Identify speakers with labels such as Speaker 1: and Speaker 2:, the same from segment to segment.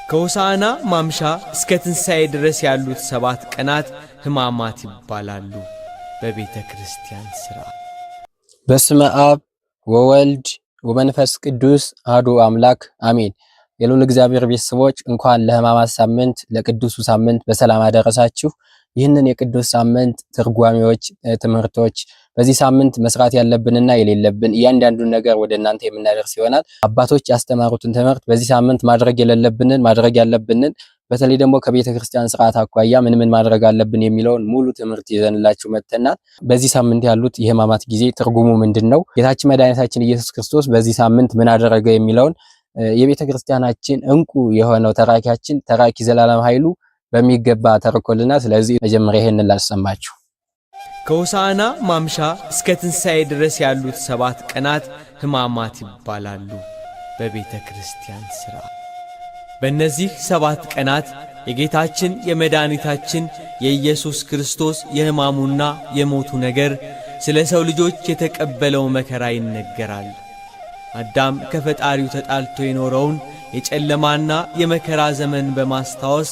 Speaker 1: ከሆሳዕና ማምሻ እስከ ትንሣኤ ድረስ ያሉት 7 ቀናት ሕማማት ይባላሉ በቤተ ክርስቲያን ሥርዓት።
Speaker 2: በስመ አብ ወወልድ ወመንፈስ ቅዱስ አሐዱ አምላክ አሜን። የልዑል እግዚአብሔር ቤተሰቦች እንኳን ለሕማማት ሳምንት ለቅዱሱ ሳምንት በሰላም አደረሳችሁ። ይህንን የቅዱስ ሳምንት ትርጓሜዎች፣ ትምህርቶች በዚህ ሳምንት መስራት ያለብንና የሌለብን እያንዳንዱን ነገር ወደ እናንተ የምናደርስ ይሆናል። አባቶች ያስተማሩትን ትምህርት በዚህ ሳምንት ማድረግ የሌለብንን ማድረግ ያለብንን በተለይ ደግሞ ከቤተ ክርስቲያን ስርዓት አኳያ ምን ምን ማድረግ አለብን የሚለውን ሙሉ ትምህርት ይዘንላችሁ መጥተናል። በዚህ ሳምንት ያሉት የሕማማት ጊዜ ትርጉሙ ምንድን ነው? ጌታችን መድኃኒታችን ኢየሱስ ክርስቶስ በዚህ ሳምንት ምን አደረገ የሚለውን የቤተ ክርስቲያናችን እንቁ የሆነው ተራኪያችን ተራኪ ዘላለም ኃይሉ በሚገባ ተርኮልናል። ስለዚህ መጀመሪያ ይሄንን ላሰማችሁ።
Speaker 1: ከሆሳዕና ማምሻ እስከ ትንሣኤ ድረስ ያሉት 7 ቀናት ሕማማት ይባላሉ በቤተ ክርስቲያን ሥርዓት። በእነዚህ 7 ቀናት የጌታችን የመድኃኒታችን የኢየሱስ ክርስቶስ የሕማሙና የሞቱ ነገር ስለ ሰው ልጆች የተቀበለው መከራ ይነገራል። አዳም ከፈጣሪው ተጣልቶ የኖረውን የጨለማና የመከራ ዘመን በማስታወስ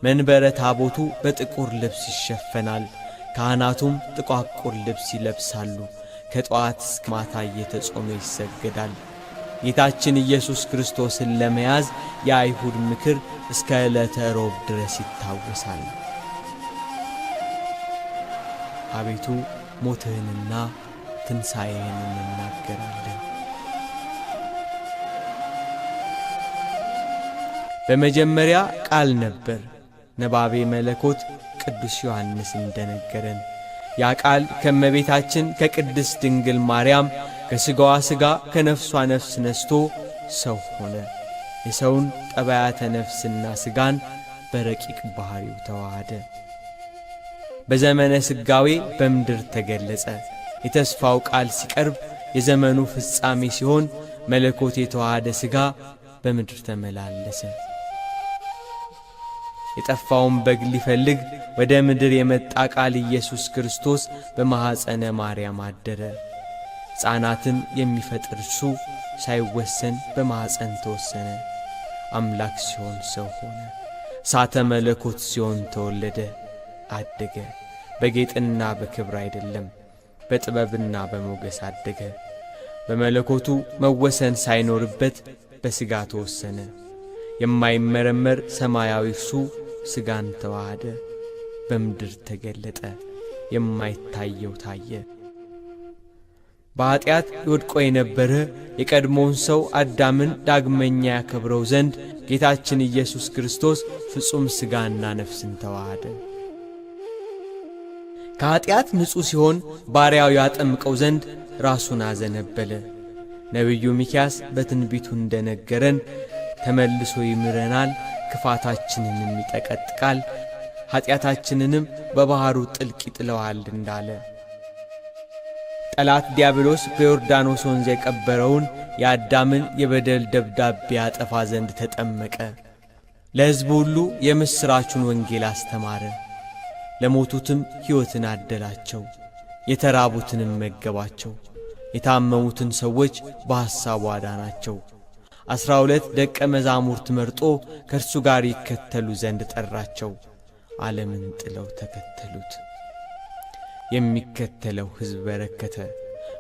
Speaker 1: መንበረ ታቦቱ በጥቁር ልብስ ይሸፈናል። ካህናቱም ጥቋቁር ልብስ ይለብሳሉ። ከጠዋት እስከ ማታ እየተጾመ ይሰገዳል። ጌታችን ኢየሱስ ክርስቶስን ለመያዝ የአይሁድ ምክር እስከ ዕለተ ሮብ ድረስ ይታወሳል። አቤቱ ሞትህንና ትንሣኤህን እንናገራለን። በመጀመሪያ ቃል ነበር፣ ነባቤ መለኮት ቅዱስ ዮሐንስ እንደነገረን ያ ቃል ከእመቤታችን ከቅድስት ድንግል ማርያም ከሥጋዋ ሥጋ ከነፍሷ ነፍስ ነስቶ ሰው ሆነ። የሰውን ጠባያተ ነፍስና ሥጋን በረቂቅ ባሕሪው ተዋሃደ። በዘመነ ሥጋዌ በምድር ተገለጸ። የተስፋው ቃል ሲቀርብ የዘመኑ ፍጻሜ ሲሆን መለኮት የተዋሃደ ሥጋ በምድር ተመላለሰ። የጠፋውን በግ ሊፈልግ ወደ ምድር የመጣ ቃል ኢየሱስ ክርስቶስ በማኅፀነ ማርያም አደረ። ሕፃናትን የሚፈጥር እርሱ ሳይወሰን በማኅፀን ተወሰነ። አምላክ ሲሆን ሰው ሆነ። እሳተ መለኮት ሲሆን ተወለደ፣ አደገ። በጌጥና በክብር አይደለም፣ በጥበብና በሞገስ አደገ። በመለኮቱ መወሰን ሳይኖርበት በሥጋ ተወሰነ። የማይመረመር ሰማያዊ እርሱ ሥጋን ተዋሃደ፣ በምድር ተገለጠ፣ የማይታየው ታየ። በኃጢአት ወድቆ የነበረ የቀድሞውን ሰው አዳምን ዳግመኛ ያከብረው ዘንድ ጌታችን ኢየሱስ ክርስቶስ ፍጹም ሥጋና ነፍስን ተዋሃደ። ከኃጢአት ንጹሕ ሲሆን ባሪያው ያጠምቀው ዘንድ ራሱን አዘነበለ። ነቢዩ ሚክያስ በትንቢቱ እንደነገረን ተመልሶ ይምረናል፣ ክፋታችንንም ይጠቀጥቃል፣ ኃጢአታችንንም በባሕሩ ጥልቅ ይጥለዋል እንዳለ ጠላት ዲያብሎስ በዮርዳኖስ ወንዝ የቀበረውን የአዳምን የበደል ደብዳቤ ያጠፋ ዘንድ ተጠመቀ። ለሕዝቡ ሁሉ የምሥራቹን ወንጌል አስተማረ። ለሞቱትም ሕይወትን አደላቸው፣ የተራቡትንም መገባቸው፣ የታመሙትን ሰዎች በሐሳቡ አዳናቸው። 12 ደቀ መዛሙርት መርጦ ከእርሱ ጋር ይከተሉ ዘንድ ጠራቸው። ዓለምን ጥለው ተከተሉት። የሚከተለው ሕዝብ በረከተ።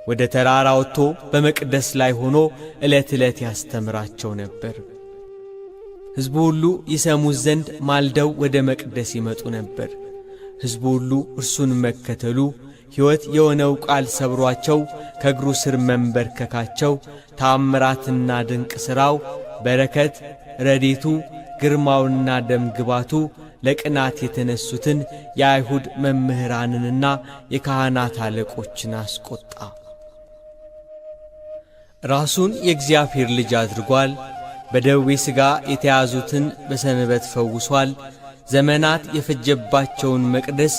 Speaker 1: ወደ ተራራ ወጥቶ በመቅደስ ላይ ሆኖ ዕለት ዕለት ያስተምራቸው ነበር። ሕዝቡ ሁሉ ይሰሙት ዘንድ ማልደው ወደ መቅደስ ይመጡ ነበር። ሕዝቡ ሁሉ እርሱን መከተሉ ሕይወት የሆነው ቃል ሰብሯቸው ከእግሩ ስር መንበርከካቸው ተአምራትና ድንቅ ሥራው በረከት ረዴቱ ግርማውና ደም ግባቱ ለቅናት የተነሱትን የአይሁድ መምህራንንና የካህናት አለቆችን አስቆጣ። ራሱን የእግዚአብሔር ልጅ አድርጓል። በደዌ ሥጋ የተያዙትን በሰንበት ፈውሷል። ዘመናት የፈጀባቸውን መቅደስ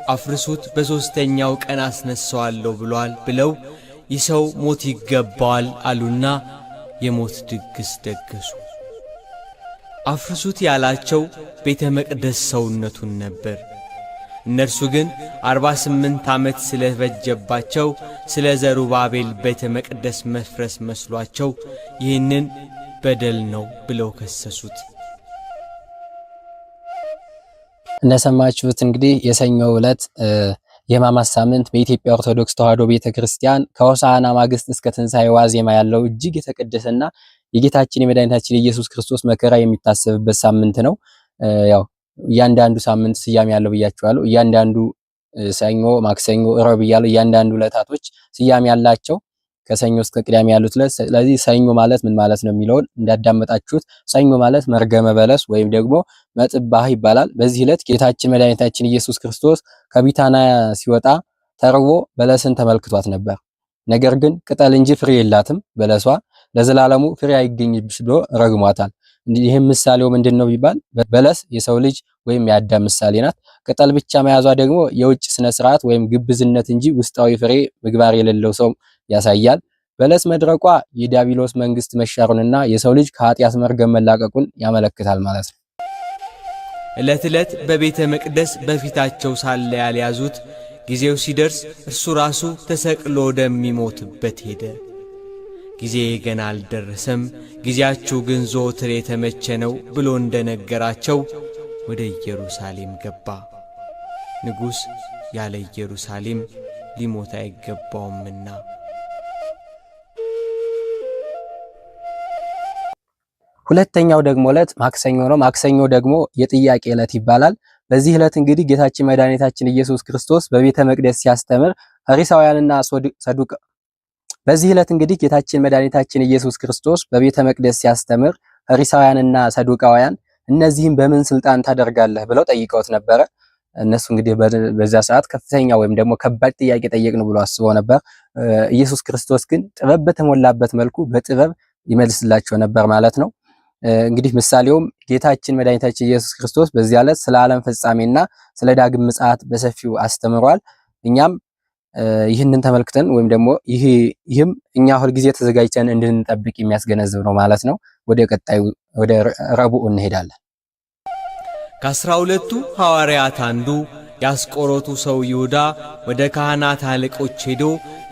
Speaker 1: አፍርሱት በሦስተኛው ቀን አስነሣዋለሁ ብሏል ብለው ይህ ሰው ሞት ይገባዋል አሉና የሞት ድግስ ደገሱ። አፍርሱት ያላቸው ቤተ መቅደስ ሰውነቱን ነበር። እነርሱ ግን 48 ዓመት ስለፈጀባቸው ስለ ዘሩባቤል ቤተ መቅደስ መፍረስ መስሏቸው ይህንን በደል ነው ብለው ከሰሱት።
Speaker 2: እንደሰማችሁት እንግዲህ የሰኞው ዕለት የሕማማት ሳምንት በኢትዮጵያ ኦርቶዶክስ ተዋሕዶ ቤተክርስቲያን ከሆሳዕና ማግስት እስከ ትንሣኤ ዋዜማ ያለው እጅግ የተቀደሰና የጌታችን የመድኃኒታችን የኢየሱስ ክርስቶስ መከራ የሚታሰብበት ሳምንት ነው። ያው እያንዳንዱ ሳምንት ስያሜ ያለው ብያችኋለሁ። እያንዳንዱ ሰኞ፣ ማክሰኞ፣ እረብ እያሉ እያንዳንዱ ዕለታቶች ስያሜ ያላቸው ከሰኞ እስከ ቅዳሜ ያሉት ዕለት። ስለዚህ ሰኞ ማለት ምን ማለት ነው የሚለውን እንዳዳመጣችሁት ሰኞ ማለት መርገመ በለስ ወይም ደግሞ መጥባህ ይባላል። በዚህ ዕለት ጌታችን መድኃኒታችን ኢየሱስ ክርስቶስ ከቢታንያ ሲወጣ ተርቦ በለስን ተመልክቷት ነበር። ነገር ግን ቅጠል እንጂ ፍሬ የላትም፣ በለሷ ለዘላለሙ ፍሬ አይገኝብሽ ብሎ ረግሟታል። ይህም ምሳሌው ምንድን ነው ቢባል በለስ የሰው ልጅ ወይም የአዳም ምሳሌ ናት። ቅጠል ብቻ መያዟ ደግሞ የውጭ ስነ ስርዓት ወይም ግብዝነት እንጂ ውስጣዊ ፍሬ ምግባር የሌለው ሰው ያሳያል። በለስ መድረቋ የዲያብሎስ መንግስት መሻሩንና የሰው ልጅ ከኃጢአት መርገም መላቀቁን ያመለክታል ማለት ነው።
Speaker 1: ዕለት ዕለት በቤተ መቅደስ በፊታቸው ሳለ ያልያዙት ጊዜው ሲደርስ እርሱ ራሱ ተሰቅሎ ወደሚሞትበት ሄደ። ጊዜ ገና አልደረሰም፣ ጊዜያችሁ ግን ዘወትር የተመቸ ነው ብሎ እንደነገራቸው ወደ ኢየሩሳሌም ገባ። ንጉሥ ያለ ኢየሩሳሌም ሊሞት አይገባውምና።
Speaker 2: ሁለተኛው ደግሞ ዕለት ማክሰኞ ነው። ማክሰኞ ደግሞ የጥያቄ ዕለት ይባላል። በዚህ ዕለት እንግዲህ ጌታችን መድኃኒታችን ኢየሱስ ክርስቶስ በቤተ መቅደስ ሲያስተምር ፈሪሳውያንና ሰዱቅ በዚህ ዕለት እንግዲህ ጌታችን መድኃኒታችን ኢየሱስ ክርስቶስ በቤተ መቅደስ ሲያስተምር ፈሪሳውያንና ሰዱቃውያን እነዚህም በምን ስልጣን ታደርጋለህ ብለው ጠይቀውት ነበረ። እነሱ እንግዲህ በዛ ሰዓት ከፍተኛ ወይም ደግሞ ከባድ ጥያቄ ጠየቅን ብሎ አስበው ነበር። ኢየሱስ ክርስቶስ ግን ጥበብ በተሞላበት መልኩ በጥበብ ይመልስላቸው ነበር ማለት ነው። እንግዲህ ምሳሌውም ጌታችን መድኃኒታችን ኢየሱስ ክርስቶስ በዚያ ዕለት ስለ ዓለም ፍጻሜና ስለ ዳግም ምጽአት በሰፊው አስተምሯል። እኛም ይህንን ተመልክተን ወይም ደግሞ ይህም እኛ ሁልጊዜ ተዘጋጅተን እንድንጠብቅ የሚያስገነዝብ ነው ማለት ነው። ወደ ቀጣዩ ወደ ረቡዕ እንሄዳለን።
Speaker 1: ከ12ቱ ሐዋርያት አንዱ የአስቆሮቱ ሰው ይሁዳ ወደ ካህናት አለቆች ሄዶ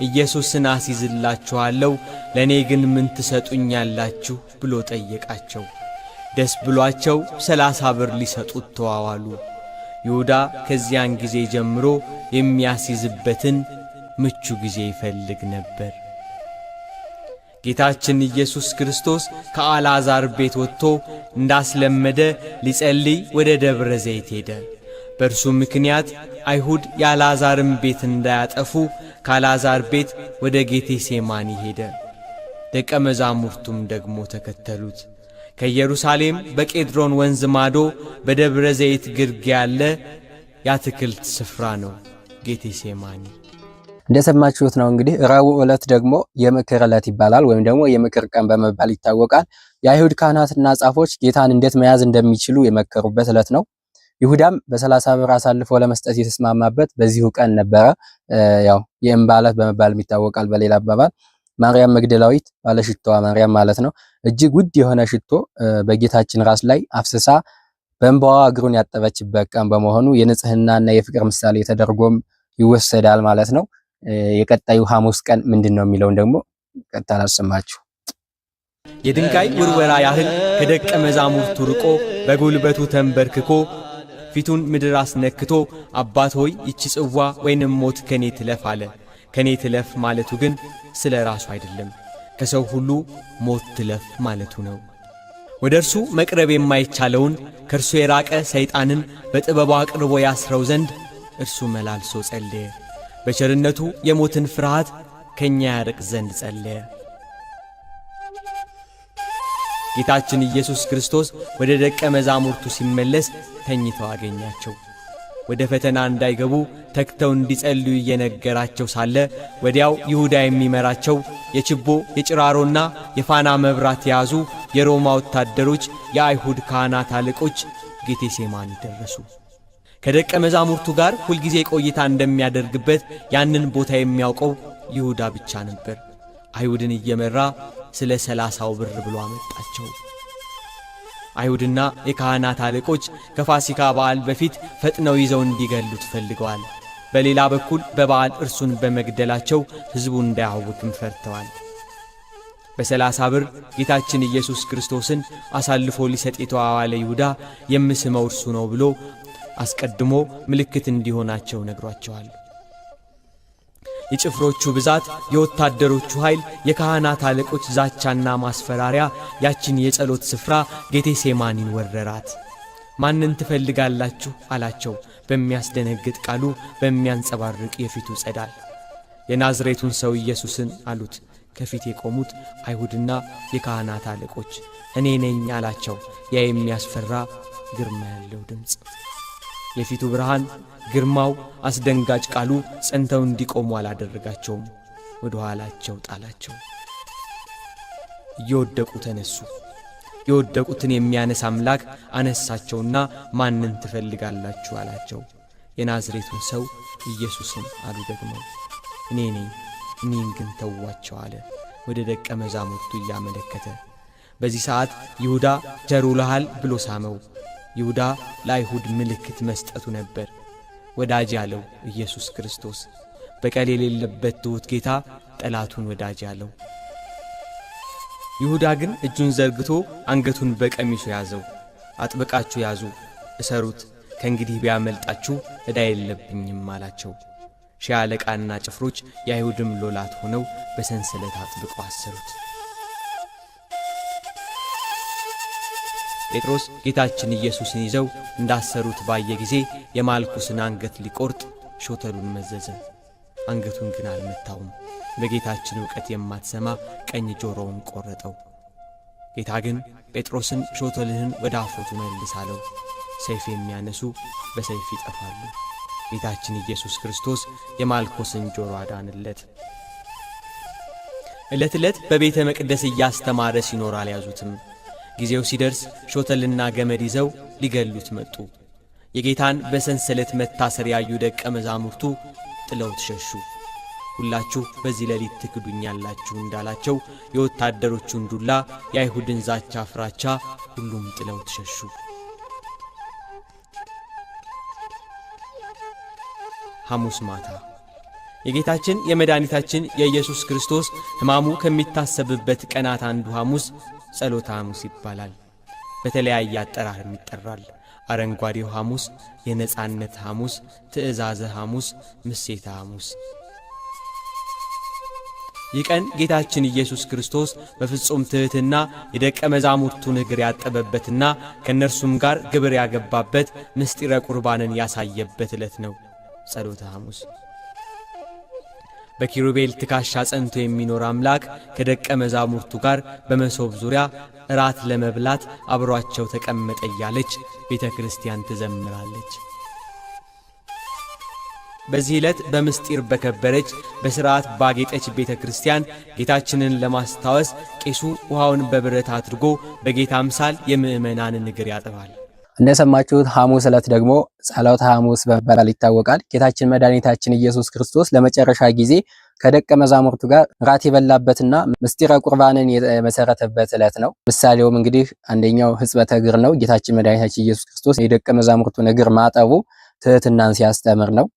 Speaker 1: ኢየሱስን አስይዝላችኋለሁ፣ ለእኔ ግን ምን ትሰጡኛላችሁ ብሎ ጠየቃቸው። ደስ ብሏቸው 30 ብር ሊሰጡት ተዋዋሉ። ይሁዳ ከዚያን ጊዜ ጀምሮ የሚያስይዝበትን ምቹ ጊዜ ይፈልግ ነበር። ጌታችን ኢየሱስ ክርስቶስ ከአልዓዛር ቤት ወጥቶ እንዳስለመደ ሊጸልይ ወደ ደብረ ዘይት ሄደ። በእርሱ ምክንያት አይሁድ የአልዓዛርን ቤት እንዳያጠፉ ከአልዓዛር ቤት ወደ ጌቴሴማኒ ሄደ። ደቀ መዛሙርቱም ደግሞ ተከተሉት። ከኢየሩሳሌም በቄድሮን ወንዝ ማዶ በደብረ ዘይት ግርጌ ያለ የአትክልት ስፍራ ነው ጌቴሴማኒ።
Speaker 2: እንደሰማችሁት ነው እንግዲህ ረቡዕ ዕለት ደግሞ የምክር ዕለት ይባላል ወይም ደግሞ የምክር ቀን በመባል ይታወቃል። የአይሁድ ካህናትና ጻፎች ጌታን እንዴት መያዝ እንደሚችሉ የመከሩበት ዕለት ነው። ይሁዳም በ30 ብር አሳልፎ ለመስጠት የተስማማበት በዚሁ ቀን ነበረ። ያው የእምባ ዕለት በመባል ይታወቃል። በሌላ አባባል ማርያም መግደላዊት ባለሽቶዋ ማርያም ማለት ነው እጅግ ውድ የሆነ ሽቶ በጌታችን ራስ ላይ አፍስሳ በእንባዋ እግሩን ያጠበችበት ቀን በመሆኑ የንጽህናና የፍቅር ምሳሌ ተደርጎም ይወሰዳል ማለት ነው። የቀጣዩ ሐሙስ ቀን ምንድን ነው የሚለውን ደግሞ ቀጥታ ላሰማችሁ።
Speaker 1: የድንጋይ ውርወራ ያህል ከደቀ መዛሙርቱ ርቆ በጉልበቱ ተንበርክኮ ፊቱን ምድር አስነክቶ አባት ሆይ ይቺ ጽዋ ወይንም ሞት ከኔ ትለፍ አለ። ከኔ ትለፍ ማለቱ ግን ስለ ራሱ አይደለም፣ ከሰው ሁሉ ሞት ትለፍ ማለቱ ነው። ወደ እርሱ መቅረብ የማይቻለውን ከእርሱ የራቀ ሰይጣንን በጥበቡ አቅርቦ ያስረው ዘንድ እርሱ መላልሶ ጸለየ። በቸርነቱ የሞትን ፍርሃት ከእኛ ያርቅ ዘንድ ጸለየ። ጌታችን ኢየሱስ ክርስቶስ ወደ ደቀ መዛሙርቱ ሲመለስ ተኝተው አገኛቸው። ወደ ፈተና እንዳይገቡ ተግተው እንዲጸልዩ እየነገራቸው ሳለ ወዲያው ይሁዳ የሚመራቸው የችቦ የጭራሮና የፋና መብራት የያዙ የሮማ ወታደሮች፣ የአይሁድ ካህናት አለቆች ጌቴሴማኒ ደረሱ። ከደቀ መዛሙርቱ ጋር ሁልጊዜ ቆይታ እንደሚያደርግበት ያንን ቦታ የሚያውቀው ይሁዳ ብቻ ነበር። አይሁድን እየመራ ስለ 30ው ብር ብሎ አመጣቸው። አይሁድና የካህናት አለቆች ከፋሲካ በዓል በፊት ፈጥነው ይዘው እንዲገሉት ፈልገዋል። በሌላ በኩል በበዓል እርሱን በመግደላቸው ሕዝቡ እንዳያውክም ፈርተዋል። በ30 ብር ጌታችን ኢየሱስ ክርስቶስን አሳልፎ ሊሰጥ የተዋዋለ ይሁዳ የምስመው እርሱ ነው ብሎ አስቀድሞ ምልክት እንዲሆናቸው ነግሯቸዋል። የጭፍሮቹ ብዛት፣ የወታደሮቹ ኃይል፣ የካህናት አለቆች ዛቻና ማስፈራሪያ ያችን የጸሎት ስፍራ ጌቴሴማኒን ወረራት። ማንን ትፈልጋላችሁ አላቸው በሚያስደነግጥ ቃሉ፣ በሚያንጸባርቅ የፊቱ ጸዳል። የናዝሬቱን ሰው ኢየሱስን አሉት ከፊት የቆሙት አይሁድና የካህናት አለቆች። እኔ ነኝ አላቸው ያ የሚያስፈራ ግርማ ያለው ድምፅ። የፊቱ ብርሃን፣ ግርማው፣ አስደንጋጭ ቃሉ ጸንተው እንዲቆሙ አላደረጋቸውም። ወደ ኋላቸው ጣላቸው። እየወደቁ ተነሱ። የወደቁትን የሚያነሳ አምላክ አነሳቸውና ማንን ትፈልጋላችሁ አላቸው። የናዝሬቱን ሰው ኢየሱስን አሉ ደግሞ። እኔ ነኝ፣ እኔን ግን ተዋቸው አለ ወደ ደቀ መዛሙርቱ እያመለከተ። በዚህ ሰዓት ይሁዳ ቸር ውለሃል ብሎ ሳመው። ይሁዳ ለአይሁድ ምልክት መስጠቱ ነበር። ወዳጅ ያለው ኢየሱስ ክርስቶስ በቀል የሌለበት ትሑት ጌታ ጠላቱን ወዳጅ ያለው። ይሁዳ ግን እጁን ዘርግቶ አንገቱን በቀሚሱ ያዘው። አጥብቃችሁ ያዙ፣ እሰሩት፣ ከእንግዲህ ቢያመልጣችሁ ዕዳ የለብኝም አላቸው። ሺህ አለቃና ጭፍሮች የአይሁድም ሎላት ሆነው በሰንሰለት አጥብቀው አሰሩት። ጴጥሮስ ጌታችን ኢየሱስን ይዘው እንዳሰሩት ባየ ጊዜ የማልኩስን አንገት ሊቆርጥ ሾተሉን መዘዘ። አንገቱን ግን አልመታውም። በጌታችን ዕውቀት የማትሰማ ቀኝ ጆሮውን ቆረጠው። ጌታ ግን ጴጥሮስን ሾተልህን ወደ አፎቱ መልስ አለው። ሰይፍ የሚያነሱ በሰይፍ ይጠፋሉ። ጌታችን ኢየሱስ ክርስቶስ የማልኮስን ጆሮ አዳንለት። ዕለት ዕለት በቤተ መቅደስ እያስተማረ ሲኖር አልያዙትም። ጊዜው ሲደርስ ሾተልና ገመድ ይዘው ሊገሉት መጡ። የጌታን በሰንሰለት መታሰር ያዩ ደቀ መዛሙርቱ ጥለውት ሸሹ። ሁላችሁ በዚህ ሌሊት ትክዱኛላችሁ እንዳላቸው የወታደሮቹን ዱላ፣ የአይሁድን ዛቻ ፍራቻ ሁሉም ጥለውት ሸሹ። ሐሙስ ማታ የጌታችን የመድኃኒታችን የኢየሱስ ክርስቶስ ሕማሙ ከሚታሰብበት ቀናት አንዱ ሐሙስ ጸሎተ ሐሙስ ይባላል። በተለያየ አጠራርም ይጠራል። አረንጓዴው ሐሙስ፣ የነጻነት ሐሙስ፣ ትእዛዘ ሐሙስ፣ ምሴተ ሐሙስ። ይህ ቀን ጌታችን ኢየሱስ ክርስቶስ በፍጹም ትሕትና የደቀ መዛሙርቱን እግር ያጠበበትና ከእነርሱም ጋር ግብር ያገባበት ምስጢረ ቁርባንን ያሳየበት ዕለት ነው። ጸሎተ ሐሙስ። በኪሩቤል ትከሻ ጸንቶ የሚኖር አምላክ ከደቀ መዛሙርቱ ጋር በመሶብ ዙሪያ እራት ለመብላት አብሯቸው ተቀመጠ እያለች ቤተ ክርስቲያን ትዘምራለች። በዚህ ዕለት በምስጢር በከበረች በሥርዓት ባጌጠች ቤተ ክርስቲያን ጌታችንን ለማስታወስ ቄሱ ውሃውን በብረት አድርጎ በጌታ አምሳል የምዕመናንን እግር ያጥባል።
Speaker 2: እንደሰማችሁት ሐሙስ ዕለት ደግሞ ጸሎተ ሐሙስ በመባል ይታወቃል። ጌታችን መድኃኒታችን ኢየሱስ ክርስቶስ ለመጨረሻ ጊዜ ከደቀ መዛሙርቱ ጋር ራት የበላበትና ምስጢረ ቁርባንን የመሰረተበት ዕለት ነው። ምሳሌውም እንግዲህ አንደኛው ሕጽበተ እግር ነው። ጌታችን መድኃኒታችን ኢየሱስ ክርስቶስ የደቀ መዛሙርቱን እግር ማጠቡ ትህትናን ሲያስተምር ነው።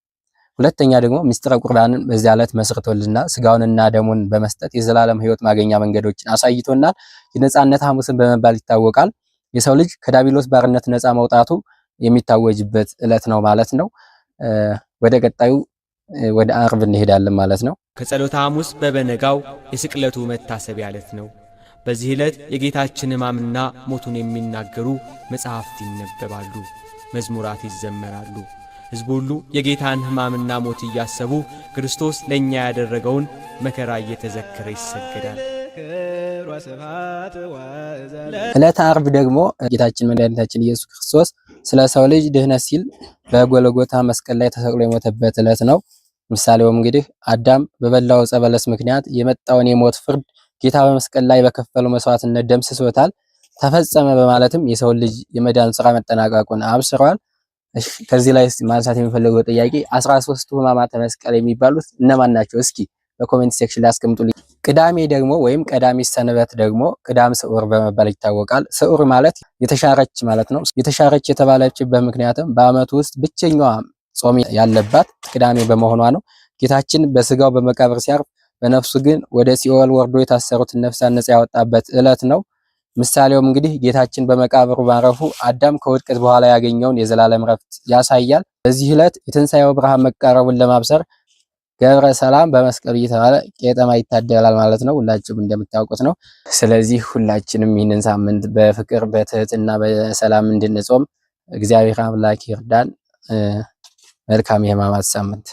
Speaker 2: ሁለተኛ ደግሞ ምስጢረ ቁርባንን በዚያ ዕለት መስርቶልና ስጋውንና ደሙን በመስጠት የዘላለም ሕይወት ማገኛ መንገዶችን አሳይቶናል። የነጻነት ሐሙስን በመባል ይታወቃል። የሰው ልጅ ከዳቢሎስ ባርነት ነፃ መውጣቱ የሚታወጅበት ዕለት ነው ማለት ነው። ወደ ቀጣዩ ወደ አርብ እንሄዳለን ማለት ነው።
Speaker 1: ከጸሎተ ሐሙስ በበነጋው የስቅለቱ መታሰቢያ ዕለት ነው። በዚህ ዕለት የጌታችን ሕማምና ሞቱን የሚናገሩ መጽሐፍት ይነበባሉ፣ መዝሙራት ይዘመራሉ። ሕዝቡ ሁሉ የጌታን ሕማምና ሞት እያሰቡ ክርስቶስ ለእኛ ያደረገውን መከራ እየተዘከረ ይሰገዳል።
Speaker 2: ዕለተ ዓርብ ደግሞ ጌታችን መድኃኒታችን ኢየሱስ ክርስቶስ ስለ ሰው ልጅ ድህነት ሲል በጎልጎታ መስቀል ላይ ተሰቅሎ የሞተበት ዕለት ነው። ምሳሌውም እንግዲህ አዳም በበላው ዕፀ በለስ ምክንያት የመጣውን የሞት ፍርድ ጌታ በመስቀል ላይ በከፈለው መስዋዕትነት ደምስሶታል። ተፈጸመ በማለትም የሰው ልጅ የመዳን ስራ መጠናቀቁን አብስሯል። ከዚህ ላይ ማንሳት የሚፈልገው ጥያቄ 13ቱ ሕማማተ መስቀል የሚባሉት እነማን ናቸው? እስኪ በ comment section ላይ አስቀምጡልኝ። ቅዳሜ ደግሞ ወይም ቀዳሚ ሰንበት ደግሞ ቅዳም ስዑር በመባል ይታወቃል። ስዑር ማለት የተሻረች ማለት ነው። የተሻረች የተባለችበት ምክንያትም በዓመቱ ውስጥ ብቸኛዋ ጾም ያለባት ቅዳሜ በመሆኗ ነው። ጌታችን በስጋው በመቃብር ሲያርፍ በነፍሱ ግን ወደ ሲኦል ወርዶ የታሰሩትን ነፍሳት ነጻ ያወጣበት ዕለት ነው። ምሳሌውም እንግዲህ ጌታችን በመቃብሩ ማረፉ አዳም ከውድቀት በኋላ ያገኘውን የዘላለም ረፍት ያሳያል። በዚህ ዕለት የትንሣኤው ብርሃን መቃረቡን ለማብሰር ገብረ ሰላም በመስቀሉ እየተባለ ቄጠማ ይታደላል ማለት ነው። ሁላችሁም እንደምታውቁት ነው። ስለዚህ ሁላችንም ይህንን ሳምንት በፍቅር በትህትና በሰላም እንድንጾም እግዚአብሔር አምላክ ይርዳን። መልካም የሕማማት ሳምንት።